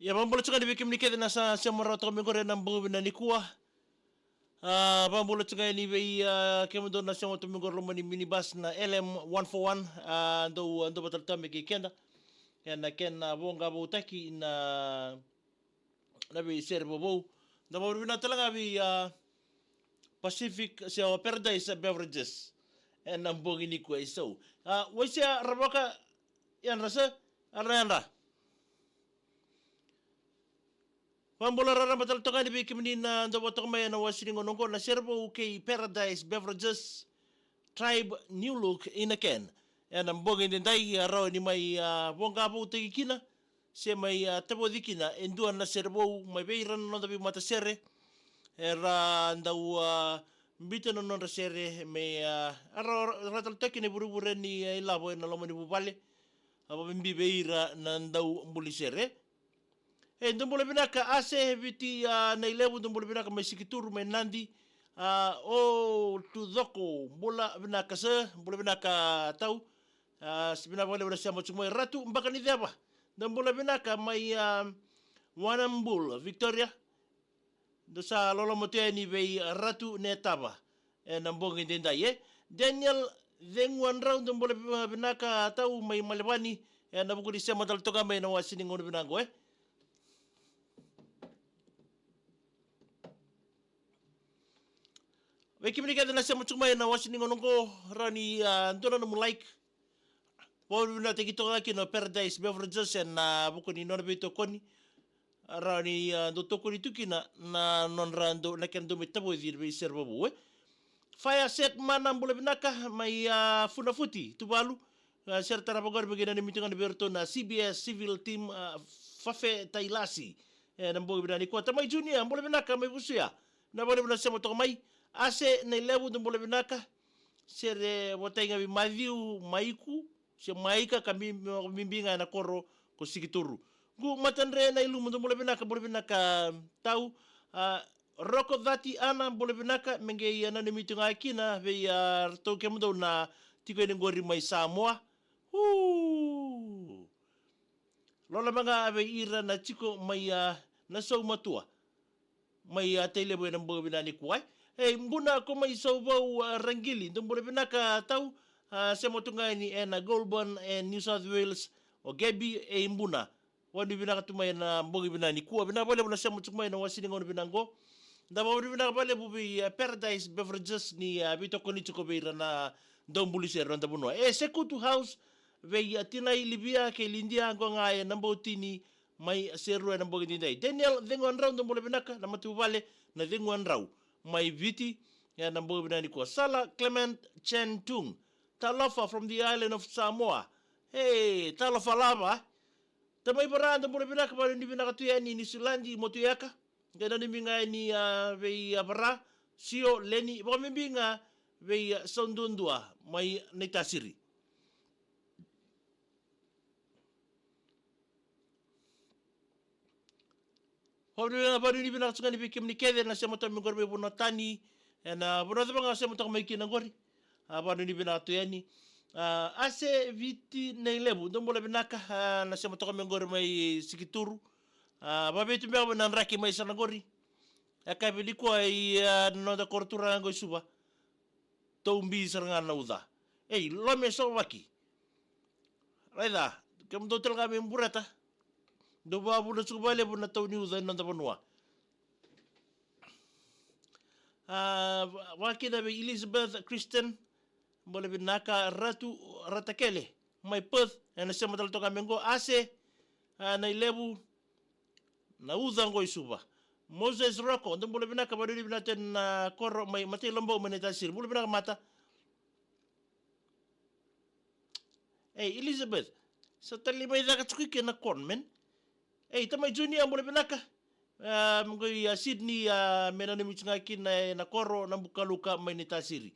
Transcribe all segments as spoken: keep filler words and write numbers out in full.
E vakabula tiko ga ni vei kemuni kece na sa sema rawa toka mai qori ena bogi vinaka nikua. A, vakabula tiko ga ni vei, a, kemudou na sema toka mai qori loma ni minibus na L M one four one, a, dou, dou vata tale toka mai kei keda. Ena kena voqa voutaki na, na veisere vovou. Da vakavinavinaka tale ga vei, a, Pacific, se o Paradise Beverages. Ena bogi nikua e sau. A, Waisea Ravoka, yadra sa, yadra, yadra. Vakabula raraba tale toka yani vei kemuni na dou vata toka mai ena wasi ni gauna oqo, na sere vou kei Paradise Beverages, Tribe New Look in a Can. Ena bogi edaidai, a, rawa ni mai, a, voqa voutaki kina, se mai, a, tavoci kina e dua na sere vou mai vei ira na noda veimatasere. Era dau, a, biuta na nodra sere me, a, a ra, ra tale toka kina e vurevure ni, a, ilavo ena loma ni vuvale. A, vakabibi vei ira na dau buli sere. E, dou bula vinaka Ase Viti, a, Nailevu, dou bula vinaka mai Sikituru, mai Nadi. A, o Tucoko, bula vinaka sa, bula vinaka tau. A, s-, vinaka vakalevu na sema tiko mai. Ratu Bakaniceva, dou bula vinaka mai, a, Warrnambool, Victoria. Dou sa loloma tu yani vei Ratu Netava ena bogi edaidai, e. Daniel Ceguadrau, dou bula vi-, vinaka tau mai Melevani, ena vuku ni sema tale toka mai ena wasi ni gauna vinaka oqo, e. Vei kemuni kece na sema tiko mai ena wasi ni gauna oqo, rawa ni, a, dua na nomu like. Vakavinavinakataki toka ga kina o Paradise Beverages ena, a, vuku ni nona veitokoni. A, rawa ni, a, dau tokoni tu kina na nodra dau, na kena dau mai tavoci vei sere vovou, e. Fire Set Mana, bula vinaka mai, a, Funafuti, Tuvalu. A, sere tarava qori me qai nanumi tu ga vei iratou na C B S Civil Team, a, Fafe Tailasi. Ena bogi vinaka nikua. Tamai Junior, bula vinaka mai Vusuya. Vinaka vakalevu na sema toka mai. Ase Nailevu, dou bula vinaka. Sere votai ga vei Maciu, Maiku, se Maika, ka bi-, bibi ga ena koro ko Sikituru. Qu Matadre Nailumu, dou bula vinaka, bula vinaka tau. A, Roko Cati Ana, bula vinaka, me qai nanumi tu ga kina vei, a, ratou kemudou na tiko yani qori mai Samoa. Uu. Loloma ga vei ira na tiko mai, a, Nasaumatua. Mai, a, Tailevu ena bogi vinaka nikua, e. E, Buna ko mai Sauvau, a, Raqili, dou bula vinaka tau, a, sema tu ga yani ena Goulburn e New South Wales, o Gabi, e, Buna. Vakavinavinaka tu mai ena bogi vinaka nikua, vinaka vakalevu na sema tu mai ena wasi ni gauna vinaka oqo. Da vakavinavinaka vakalevu vei, a, Paradise Beverages ni, a, veitokoni tiko vei ira na dau buli sere ena noda vanua. E, Sekutu House, vei, a, Tinai Livia kei Lidia, qo ga e Nabautini, mai Serua ena bogi edaidai. Daniel Ceguadrau, dou bula vinaka, na matavuvale na Ceguadrau mai Viti ena bogi vinaka nikua. Sala Clement Chen Tung, talofa from the island of Samoa. E, talofa lava. Tamai Vara, dou bula vinaka, vakavinavinaka tu yani Niusiladi, Motueka. Qai nanumi ga yani, a, vei, a, Vara, Sio, Leni, vakabibi ga vei, a, Sauduadua mai Naitasiri. Vakavinavinaka, vakavinavinaka tiko ga yani vei kemuni kece na sema toka mai qori mai vanua tani, ena vanua cava ga o sema toka mai kina qori. A, vakavinavinaka tu yani. A, Ase Viti Nailevu, dou bula vinaka, a, na sema toka mai qori mai Sikituru. A, vavei tu beka mai na draki mai sana qori. E ka vei nikua i, a, noda koro turaga qo i Suva. Taubi sara ga na uca. Ei, lome sovaki. Raica, kemudou tale ga mai Bureta. Dou vakavuna tiko vakalevu na tau ni uca ena noda vanua. A, va-, vakakina vei Elizabeth Christian, bula vinaka Ratu Ratakele, mai Perth, ena sema tale toka mai qo, Ase, a, Nailevu, na uca qo i Suva. Moses Roko, dou bula vinaka, vakavinavinaka tu na koro mai Matailobo mai Naitasiri. Bula vinaka mata. Ei, Elizabeth, sa talei mai caka tiko i ke na corn, man. Ei, tamai Junior, bula vinaka. A, me qo i, a, Sydney, a, me nanumi tiko ga kina ena koro Nabukaluka mai Naitasiri.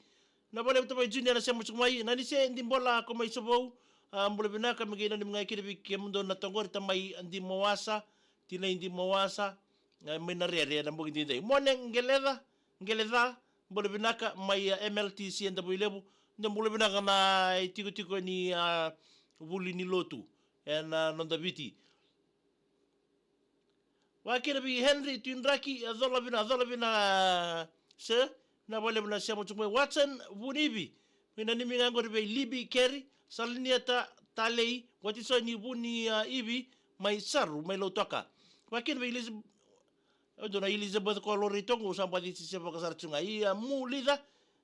Vinaka vakalevu tamai Junior na sema tiko mai. Nanise Dibola ko mai Sovou, a, bula vinaka, me qai nanumi ga kina vei kemudou na toqori tamai Dimawasa, tinai Dimawasa, a, mai Narere ena bogi edaidai. Mone Qeleca, Qeleca, bula vinaka mai, a, M L T C e Davuilevu. Dou bula vinaka na itikotiko ni, a, vuli ni lotu ena, a, noda Viti. Vakakina vei Henry Tuidraki, a cola vina, a cola vina, se, na valevu na sema tiko mai Watson Vunivi. Mai nanumi ga qori vei Libi Keri, Salinieta Talei, Watisoni Vuni, a, Ivi, mai Saru, mai Lautoka. Vakakina vei Elizabeth, au dua na Elizabeth ko lori toqo, sa baci sese vakasara tu ga. I, a, Mulica,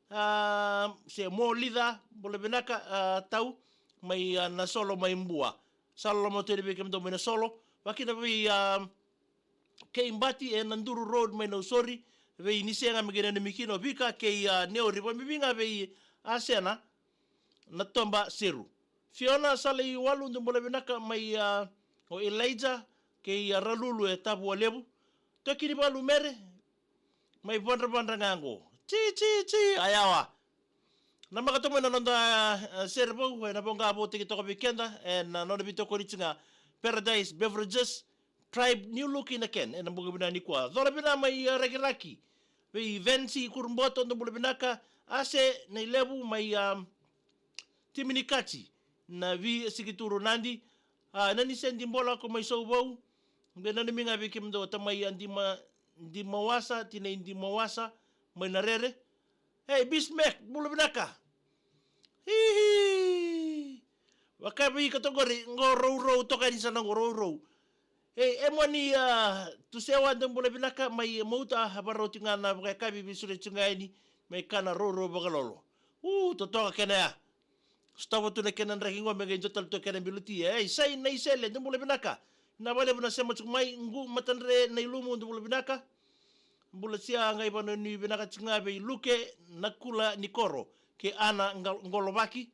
a, se Molica, bula vinaka, a, tau, mai, a, Nasolo, mai Bua. Sa loloma tu yani vei kemudou mai Nasolo. Vakakina vei, a, kei Bati e Naduru Road mai Nausori, vei Nisega me qai nanumi kina o Vika kei, a, Neori, vakabibi ga vei Asena na Toba Seru. Fiona Salaiwalu, dou bula vinaka mai, a, o Elijah kei, a, Ralulu e Tavualevu. Tokinivalu Mere, mai Vadravadra ga qo. Ti, ti, ti, a yawa. Na maka toka mai na noda, e, sere vou, e, na voqa vou teki toka vei keda, e, na nona veitokoni tiko ga Paradise Beverages, Tribe New Look in a Can, e, na bogi vinaka nikua. Cola vina mai, e, Rakiraki, vei Vensi Kuruboto, dou bula vinaka, Ase Nailevu mai, a, Timinikati, na vi Sikituru Nadi, a, Nani Sedi Bola ko mai Sauvou, qai nanumi ga vei kemudou tamai a Dima, Dimawasa, tinai Dimawasa, mai Narere, Ei, Bismack, bula vinaka. Hihi. Vakavi ka toka qori, qo rourou toka yani sa na qo rourou. Ei, e moni, a, Tusewa, dou bula vinaka, mai Mouta, a, varau tiko ga na vakayakavi, veisure tiko ga yani, mai kana rourou vakalolo. U, totoka kena ya. Sotava tu na kena draki qo me qai dua tale tu kena bilo ti. Ei, Sai Naisele, dou bula vinaka. Na valevu na sema tiko mai, Qu Matadre Nailumu, dou bula vinaka. Bula sia, qai vananui vinaka tiko ga vei Luke Nakula Nikoro kei Ana Qal-, Qolovaki.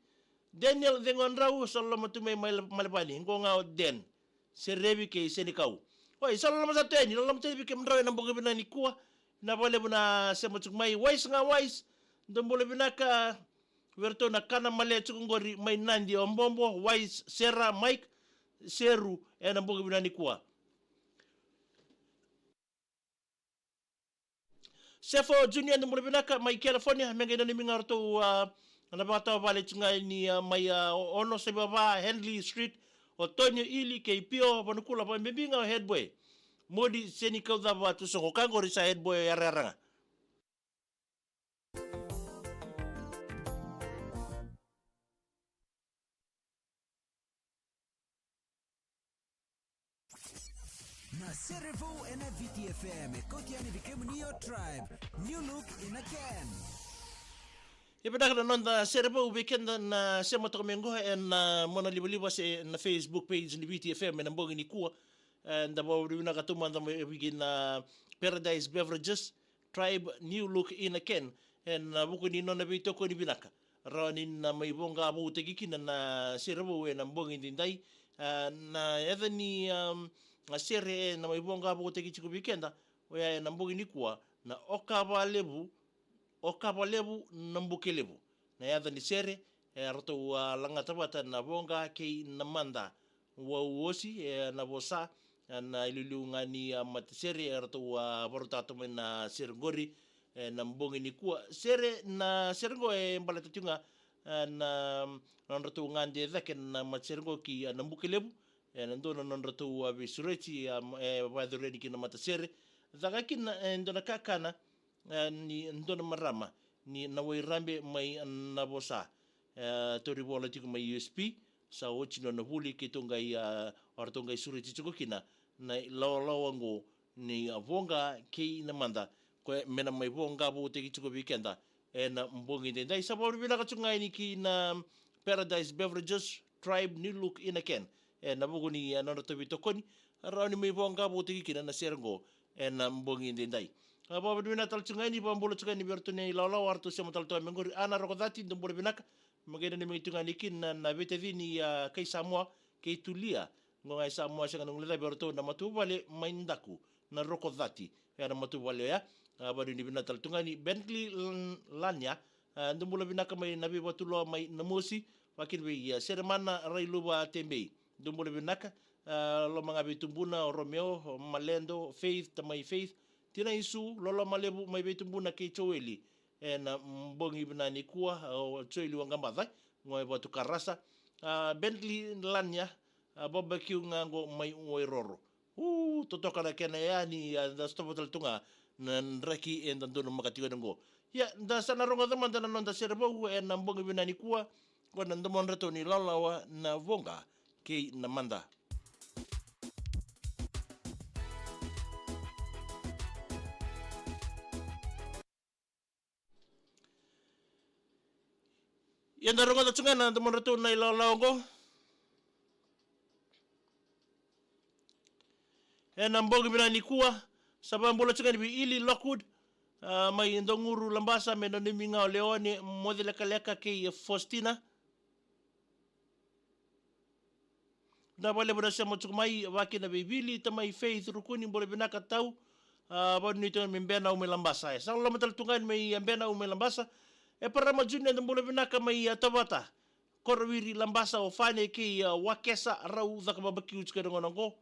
Daniel Cegodrau, sa loloma tu mai Male-, Malevani, qo ga o Den Serevi kei Senikau. Oi, sa loloma sa tu yani, loloma tu yani vei kemudrau ena bogi vinaka nikua. Na valevu na sema tiko mai, Wais ga Wais, dou bula vinaka. Vei iratou na kana male tiko qori mai Nadi, o Bobo, Wais, Sera, Mike, Seru, ena bogi vinaka nikua. Sefo Junior, dou bula vinaka, mai California, me qai nanumi ga o ratou, a, na vakatawa vale tiko ga ni, a, mai, a, o-, ono Saivava, Henley Street, o Tonio Ili kei Pio Vanukula, vakabibi ga o Headboy. Modi Seni Kaucava Tusogo, ka qori sa Headboy yarayara ga. Na sere vou ena Viti F M, e kauti yani vei kemuni o Tribe, New Look in a Can. E vinaka na noda sere vou vei keda na sema toka mai qo ena, a, mona livaliva se na Facebook page ni Viti F M ena bogi nikua. E, da vakavinavinaka taumada mai vei kei na Paradise Beverages, Tribe New Look in a Can, ena vuku ni nona veitokoni vinaka. Rawa ni na mai voqa voutaki kina na sere vou ena bogi daidai. A, na yaca ni, am, na sere ena mai voqa voutaki tiko vei keda, oya ena bogi nikua, na Okava Levu, Okava Levu na Buke Levu. Na yaca ni sere, e ratou a lagata vata na Voqa kei na Mada. Wau Osi, e na vosa, e na iliuliu ga ni a matasere, e ratou a varautaka mai na sere qori, e na bogi nikua. Sere, na sere qo e baleta tiko ga, e na nodratou gade cake na matasere qo ki, e na Buke Levu, e na dua na nodratou a veisureti, a, e vakayacori yani ki na matasere. Caka kina, e dua na kakana, e, ni dua na marama ni na Wairabe mai na vosa. E, tauri vola tiko mai U S P, sa oti nona vuli keitou qai, a, o ratou qai sureti tiko kina na ilawalawa qo ni a Voqa kei na Mada. Koya me na mai voqa voutaki tiko vei keda e na bogi daidai. Sa vakavinavinaka tiko ga yani ki na Paradise Beverages, Tribe New Look in a Can. E na vuku ni, e, nodratou veitokoni, rawa ni mai voqa voutaki kina na sere qo e na bogi daidai. A, vakavinavinaka tale tiko ga yani, vakabula tiko ga yani vei ratou na ilawalawa, o ratou sema tale toka mai qori, Ana Rokocati, dou bula vinaka. Me qai nanumi tiko ga yani kina na, na veitacini, a, kai Samoa, kei Tulia. Qo ga i Samoa, sega ni guilecavi o ratou na matavuvale mai Daku, na Rokocati. Oya na matavuvale oya. A, vakavinavinaka tale tu ga yani, Bentley L-, Lania, a, dou bula vinaka mai na veivatuloa mai Namosi, vakakina vei, a, Seremana Railuva Tebei. Dou bula vinaka, a, loma ga vei tubuna o Romeo, o Maledo, Faith, tamai Faith, tinai Su, loloma levu mai vei tubuna kei Joeli. E na, mm, bogi vinaka nikua, a, o Joeli Waqabaca, qo e Vatukarasa. A, Bentley Lania, a, barbecue ga qo mai Wairoro. U, totoka na kena yani, a, da sotava tale tu ga na draki eda donumaka tiko ena qo. Ia, da sa na rogoca mada na noda sere vou ena bogi vinaka nikua, qo na domodratou na ilawalawa na Voqa kei na Mada. Ia da rogoca tu ga na domodratou na ilawalawa oqo. Ena bogi vinaka nikua, sa vakabula tu ga yani vei Ili Lockwood, a, mai Dauguru Labasa, me nanumi ga o Leone Moce Lekaleka kei Faustina. Na vakalevu na sema tiko mai, vakakina vei Vili, tamai Faith Rukuni, bula vinaka tau. A, vanuitau me Benau mai Labasa. E sa loma tale tu ga yani mai, a, Benau mai Labasa. E Parama Junior, da bula vinaka mai, a, Tovata. Koroviri Labasa, o Fane kei, a, Wakesa, rau caka babakiu tiko ena gauna oqo.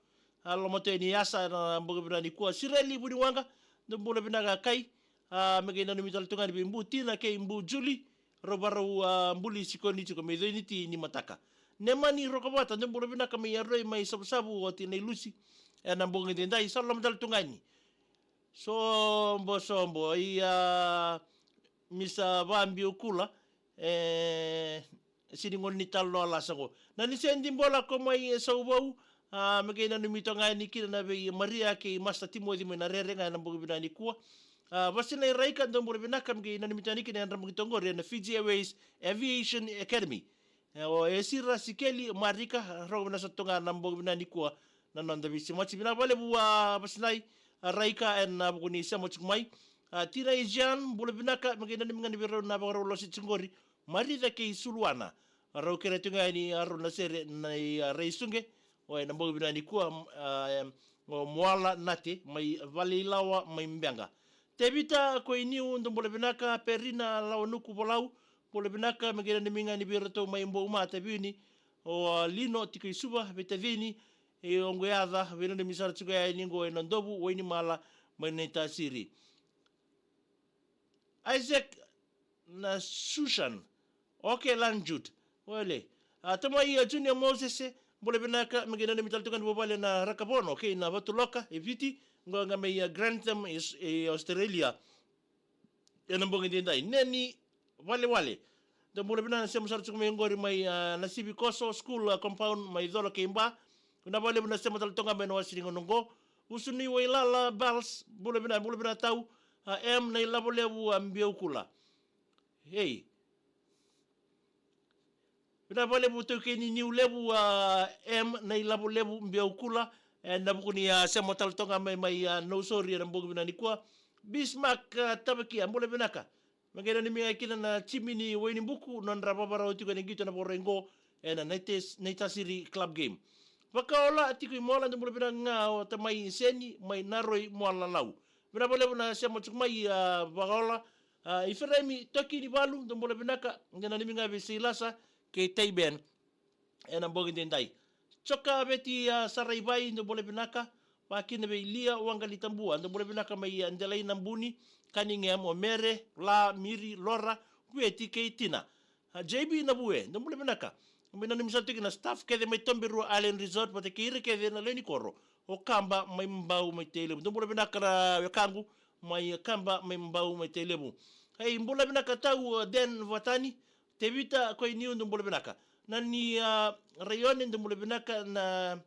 A, loma tu yani Yasa, na bogi vinaka nikua. Sireli Vuniwaqa, da bula vinaka kai. A, me qai nanumi tale tu ga yani vei Bu Tina kei Bu Juli. Rau varau, a, buli sikoni tiko mai Coiniti ni mataka. Nemani Rokovata, da bula vinaka mai Aroi mai Savusavu, o Tina i Lusi. Ena bogi daidai, sa loma tale tu ga yani. Sobo, sobo, i, a, Misa Vabiukula, e, sini goni ni talo lasa qo. Na ni sendi bola ko mai e Sauvou, a, me qai nanumi tu ga yani kina na vei Maria kei Master Timothy mai na rere ga ena bogi vinaka nikua. A, Vasinai Raika, da bula vinaka, me qai nanumi tu ga yani kina na yadra bogi toqori ena Fiji Airways Aviation Academy. E, o Esira Sikeli Marika, rogo vinaka sara tu ga na bogi vinaka nikua na noda veisemati. Vinaka vakalevu, a, Vasinai, a, Raika, ena vuku ni sema tiko mai. A, Tina Ijean, bula vinaka, me qai nanumi ga yani vei rau na vakarau losi tiko qori. Marica kei Suluana. Rau kerea tu ga yani, a, rau na sere na i, a, Raisuqe. O, ena bogi vinaka nikua, a, em, o Moala Nate, mai Valeilawa, mai Beqa. Tevita Koiniu, da bula vinaka, Perina Lawanuku Volau, bula vinaka, me qai nanumi ga yani vei iratou mai Bouma, Taveuni, o, a, Lino tiko i Suva, veitacini, e, o qo yaca, veinanumi sara tiko yani qo ena Dovu, Wainimala, mai Naitasiri. Isaac na Susan, Oke Lanjut, wele. A, tamai, a, Junior Moses, bula vinaka, me qai nanumi tale tu ga yani vuvale na Rakavono, kei na Vatuloka, e Viti, qo ga mai, a, Grantham, e, e Australia. Ena bogi daidai. Neni Walewale. Da bula vinaka, na sema sara tiko mai qori mai, a, Nasivi Koso School, a, compound mai Colo kei Ba. Vinaka vakalevu na sema tale toka mai na wasi ni gauna oqo. Usu ni Wailala Bals, bula vinaka, bula vinaka tau. A, M na ilavo levu, a, Biaukula. Ei. Vinaka vakalevu taukei ni niu levu, a, M na ilavo levu Biaukula. E, na vuku ni, a, sema tale toka mai, mai, a, Nausori ena bogi vinaka nikua. Bismarck, a, Tavakia, bula vinaka. Me qai nanumi ga kina na timi ni Wainibuku, nodra vavarau tiko ena qito na vakarau oqo ena Naitas-, Naitasiri club game. Vakaola tiko i Moala, da bula vinaka ga o tamai Seni, mai Naroi, Moala, Lau. Vinaka vakalevu na sema tiko mai, a, Vakaola. A, Iferemi Tokinivalu, da bula vinaka, qai nanumi ga vei Seilasa kei Taiben. Ena bogi daidai. Coka Veti, a, Saraivai, da bula vinaka. Vakakina vei Lia Waqalitabua, da bula vinaka mai, a, Delai Nabuni, Cunningham, o Mere, La, Miri, Lora, Vueti kei Tina. A, J B Navue, da bula vinaka. Me nanumi sara tiko na staff kece mai Toberua Island Resort, vata kei ira kece na lewe ni koro. O Kaba mai Bau mai Tailevu. Da bula vinaka na wekaqu mai Kaba mai Bau mai Tailevu. Ei, bula vinaka tau, a, Den Vatani, Tevita Koiniu, da bula vinaka. Na ni, a, Raione, da bula vinaka, na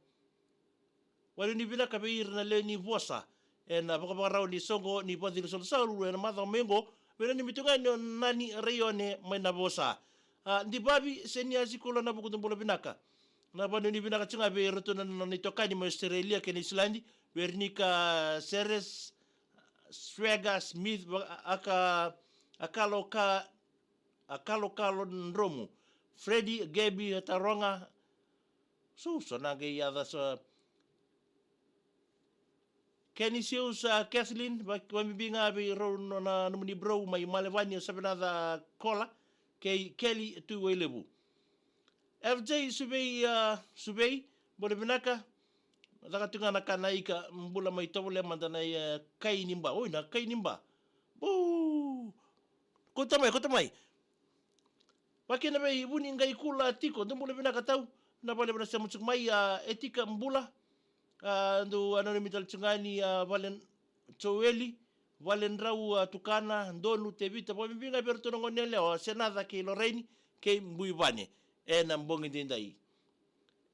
valevu vinaka vei ira na lewe ni vosa ena vakavakarau ni soqo ni vaciri salusalu ena macawa mai oqo. Veinanumi tu ga ni o Nani Raione mai Navosa. A, Divavi Seniasi Kula Navuku, da bula vinaka. Na veinanumi vinaka tu ga vei iratou na, na, na itokani mai Australia kei Niusiladi, Veronica Seres, Swagger Smith, va-, aka, a kalo ka, a kalokalo dromu. Freddy, Gabi, a taroga. So, so na qai yaca so. Kenisius, a, Kathleen, va-, vabibi ga vei rau na, na nomuni brou mai Malevani, o Savenaca Kola, kei Kelly Tuiwailevu. F J Suvei, a, Suvei, bula vinaka. Caka tu ga na ka na ika, bula mai tovolea mada na, e, kai ni ba. Oi, na kai ni ba. Bu! Kauta mai, kauta mai. Vakakina vei Vuni Qai Kula Tiko, da bula vinaka tau. Na vale vana sema tiko mai, a, Etika Bula. A, dou a nanumi tale tiko ga ni, a, Vale Joeli, Valedrau, a, Tukana, Donu, Tevita, vakabibi ga vei iratou na gone yalewa, Senaca kei Loraini, kei Buivane, ena bogi daidai.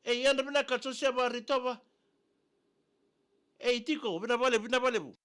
Ei, yadra vinaka Josefa Ritova. Ei, tiko, vinaka vakalevu, vinaka vakalevu.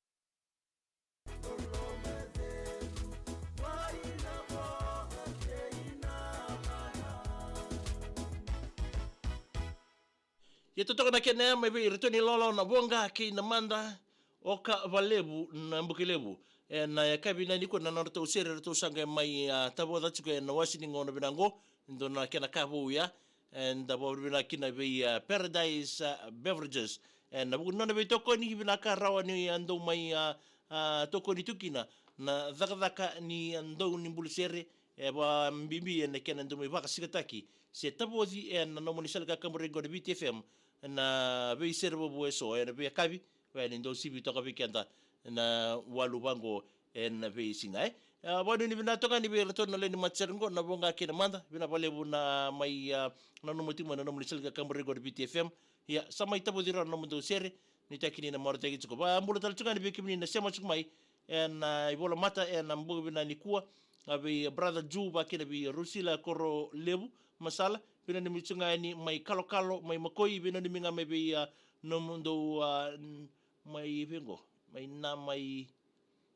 Ia totoka na kena ya mai vei iratou na ilawalawa na Voqa kei Namada, Oka Valevu na Bukelevu. Ena yakavi nikua na nodratou sere eratou sa qai mai, a, tavoca tiko ena wasi ni gauna vinaka qo. Dua na kena ka vou ya. Eda vakavinavinaka kina vei, a, Paradise, a, Beverages. Ena vuku ni nona veitokoni vinaka rawa ni a dau mai, a, a, tokoni tu kina na cakacaka ni a dau ni buli sere, e vakabibi ena kena dau mai vakasikataki se tavoci ena nomuni sala ni kakaburaki qo na V T F M, na veisere vovou eso ena veiyakavi, oya ni dau sivi toka vei keda na walu vaqo ena veisiga, e. A, vakanuinui vinaka toka yani vei iratou na lewe ni matasere qo, na Voqa kei Namada, vinaka vakalevu na mai, a, nanuma tiko mai na nomuni sala ni kakaburaki qo na V T F M. Ia, sa mai tavoci rawa na nomudou sere, nuitaki ni na marautaki tiko. Vakabula tale tiko yani vei kemuni na sema tiko mai ena ivolamata ena bogi vinaka nikua, a, vei Brother Ju, vaka kina vei Rusila Korolevu Masala, veinanumi tiko ga yani mai Kalokalo, mai Makoi, veinanumi ga mai vei, a, nomudou, a, n-, mai vei qo, mai na, mai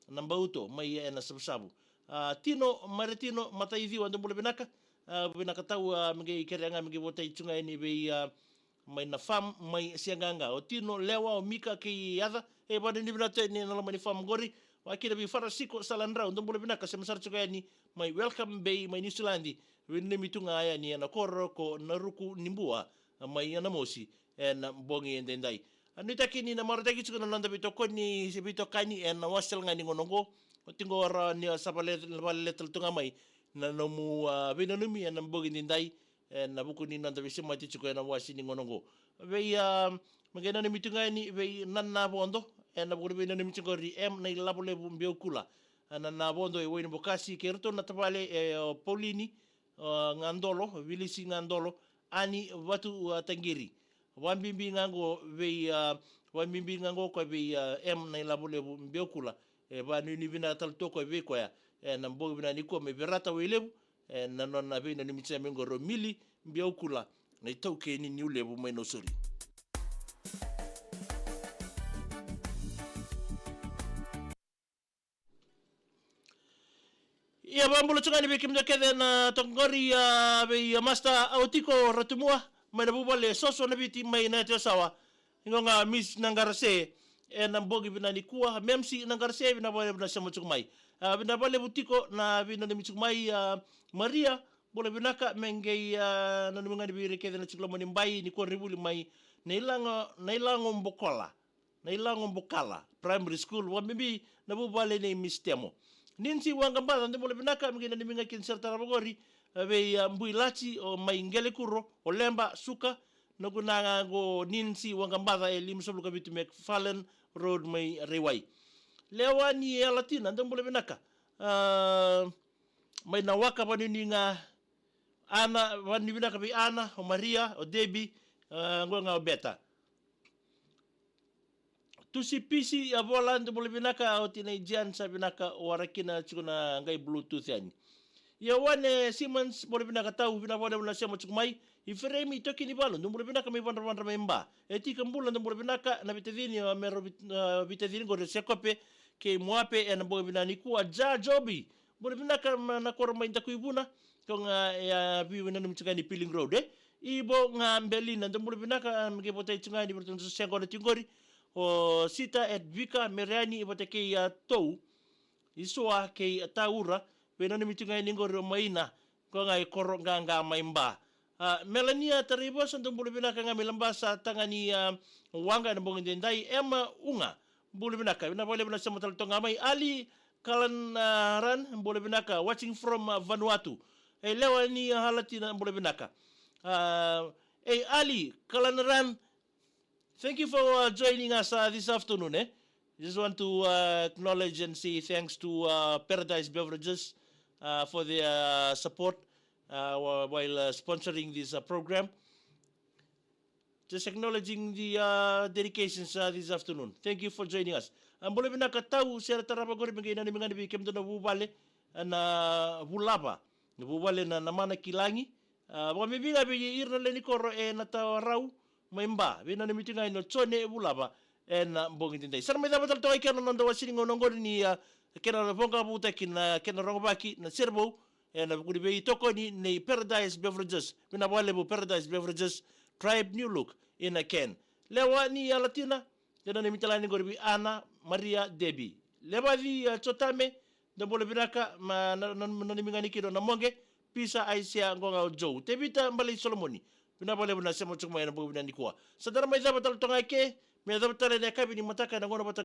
na Bauto, mai ena Savusavu. A, Tino, Maria Tino Mataiciwa, dou bula vinaka. A, vinaka tau, a, me qai kerea ga me qai votai tiko ga yani vei, a, mai na farm, mai Siaqaqa. O Tino, Lewa, o Mika kei Yaca. E, vakanuinui vinaka tu yani ena loma ni farm qori. Vaka kina vei Farasiko Saladrau, dou bula vinaka, sema sara tiko yani mai Welcome Bay, mai Niusiladi. Veinanumi tu ga yani ena koro ko Naruku ni Bua, mai Namosi, ena bogi edaidai. A, nuitaki ni na marautaki tiko na noda veitokoni se veitokani ena wasewase ga ni gauna oqo. Oti qo rawa ni sa vale, vale tale tu ga mai na nomu, a, veinanumi ena bogi edaidai, ena vuku ni noda veisemati tiko ena wasewase ni gauna oqo. Vei, a, me qai nanumi tu ga yani vei Nana Vodo, ena vuku ni veinanumi tiko qori M na ilavo levu Beukula. A, Nana Vodo e Wainibokasi kei iratou na tavale, e, o Paulini, a, Gadolo, Vilisi Gadolo, Ani Vatu, a, Taqiri. Vakabibi ga qo vei, a, vakabibi ga qo koya vei, a, M na ilavo levu Beukula. E vakanuinui vinaka tale tu o koya vei koya ena bogi vinaka nikua mai Verata, Wailevu, ena nona veinanumi tiko mai qori o Mili Beukula, na itaukei ni Niulevu mai Nausori. Ia, vakabula tu ga yani vei kemudou kece na toka qori, a, vei, a, Master Autiko Ratumua mai na vuvale Soso na Viti mai Nayatiyasawa. Qo ga Miss Naqarase ena bogi vinaka nikua, M C Naqarase, vinaka vakalevu na sema tiko mai. A, vinaka vakalevu tiko na veinanumi tiko mai, a, Maria, bula vinaka, me qai, a, nanumi ga yani vei ira kece na tiko loma ni bai ni koronivuli mai Nailago, Nailago Bokola. Nailago Bokala Primary School, vakabibi na vuvale nei Miss Temo. Ninsi Waqabaca, dou bula vinaka, me qai nanumi ga kina sara tale vaqori, a, vei, a, Bui Lati, o mai Qelekuro, o Leba, Suka, na guna ga qo Ninsi Waqabaca e limasagavulu ka vitu McFarlane Road mai Raiwai. Lewa ni Yalatina, dou bula vinaka. A, mai Nawaka, vakanuinui ga Ana, vakanuinui vinaka vei Ana, o Maria, o Debbie, a, qo ga o Beta. Tusi Pisi, a, Vola, dou bula vinaka, oti na ijian sa vinaka, o Arakina tiko na qai Bluetooth yani. Ia Wane Simmons, bula vinaka tau, vinaka vakalevu na sema tiko mai. I Feremi, Tokinivalu, dou bula vinaka mai Vadravadra mai Ba. E Tika Bula, dou bula vinaka, na veitacini, a, me rau vei-, a, veitacini qori o Sekope kei Moape, ena bogi vinaka nikua. Ja Jobi, bula vinaka, ma, na koro mai Dakuivuna, ko ga e a veiwena nomu tiko ga ni Piling Road, e? Ivo ga Belina, dou bula vinaka, a, me qai votai tiko ga yani vei iratou na sega na tiko qori. O Sita, Edvika, Mereani, vata kei a Tou, Isua kei a Taura, veinanumi tiko ga yani qori o Maina, ko ga e koro qaqa mai Ba. A, Melania Taraivosa, dou bula vinaka ga mai Labasa, taga ni, a, waqa ena bogi edaidai. Emma Uga, bula vinaka, vinaka vakalevu na sema tale toka ga mai. Ali Kalan, a, Ran, bula vinaka, watching from, a, Vanuatu. E lewa ni, a, Halatina, bula vinaka. A, e Ali Kalan Ran, thank you for, uh, joining us, uh, this afternoon, eh? Just want to, uh, acknowledge and say thanks to, uh, Paradise Beverages, uh, for their, uh, support, uh, whi-, while, uh, sponsoring this, uh, program. Just acknowledging the uh, dedications uh, this afternoon. Thank you for joining us. A bula vinaka Tau, se ra tarava qori me qai nanumi ga ni vei kemudou na vuvale, na vulava, na vuvale na, na mana ki lagi. A, vakabibi ga vei ira na lewe ni koro e na tawarau mai Ba, vei nanumi tu ga i na Jone e vulava e na bogi daidai. Sa na mai cava tale toka i kea na noda wasini gauna oqori ni a, kena voqa vutaki na kena rogovaki na serevou, e na vuku ni veitokoni nei Paradise Beverages. Vinaka vakalevu Paradise Beverages, Tribe New Look in a Can. Lewa ni Alatina, e nanumi tale ga ni qori vei Ana Maria Debi. Levaci a Jotame, da bula vinaka, ma na, na, na, nanumi ga ni kina na Moqe, Pisa Aisea Qoga o Jou. Tevita Balei Solomoni. Vinaka vakalevu na sema tiko mai e na bogi vinaka nikua. Sa da na mai cava tale toka i ke, me cava tale na yakavi ni mataka e na gauna vata